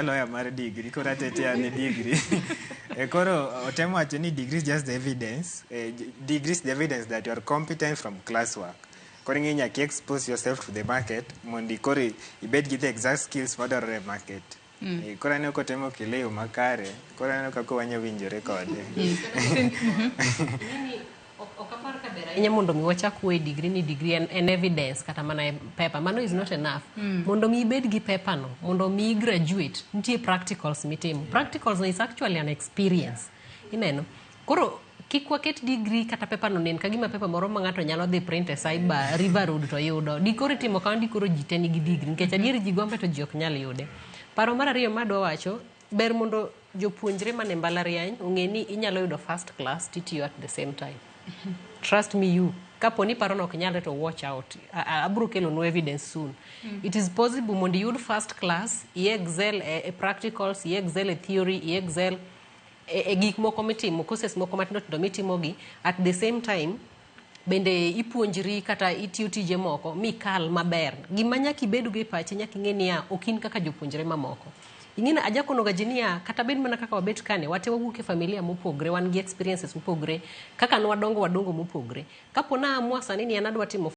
Lawyer mar degree koro atetea ne degree. Koro otemo wacho ni degree is just the evidence, degree is the evidence that you are competent from class work. Koro ing'e nyaka expose yourself to the market mondo koro ibed gi the exact skills madwarore e market. Koro aneno kotemo kele e yo makare, koro aneno kaka wanya winjore kode. Ok apar ka ber ahinya mondo mi wachak wuoyo e degree ni degree en evidence kata mana e paper. Mano is not enough. Mondo mi ibed gi paper no, mondo mi graduate, nitie practicals mitimo. Practicals no is actually an experience. Ineno? Koro kik waket degree kata paper no nen ka gima paper moro ma ng'ato nyalo dhi print e cyber River Road to yudo. Dikoro itimo kamano, dikoro ji te nigi degree nikech adier ji gombe to ji ok nyal yude. Paro mar ariyo madwa wacho, ber mondo jopuonjre mane mbalariany ong'e ni inyalo yudo first class titiyo at the same time. Trust me you. Kapo ni paro no ok nyalre to watch out. Abro kelonu evidence soon. It is possible mondo iyud first class, i excel e practicals, i excel e theory, i excel e gik moko mitimo, courses moko matindo tindo mitimogi at the same time bende ipuonjri kata itiyo tije moko mikal maber. Gima nyaka ibedgo e pachi, nyaka ing'e niya, ok in kaka jopuonjre mamoko. Ing'e ni ajakonoga ji niya, kata bed mana kaka wabet kane, wate wawuok e familia mopogre, wan gi experiences mopogre, kaka nwadongo wadongo mopogre. Kapo na amua sani ni an adwa timo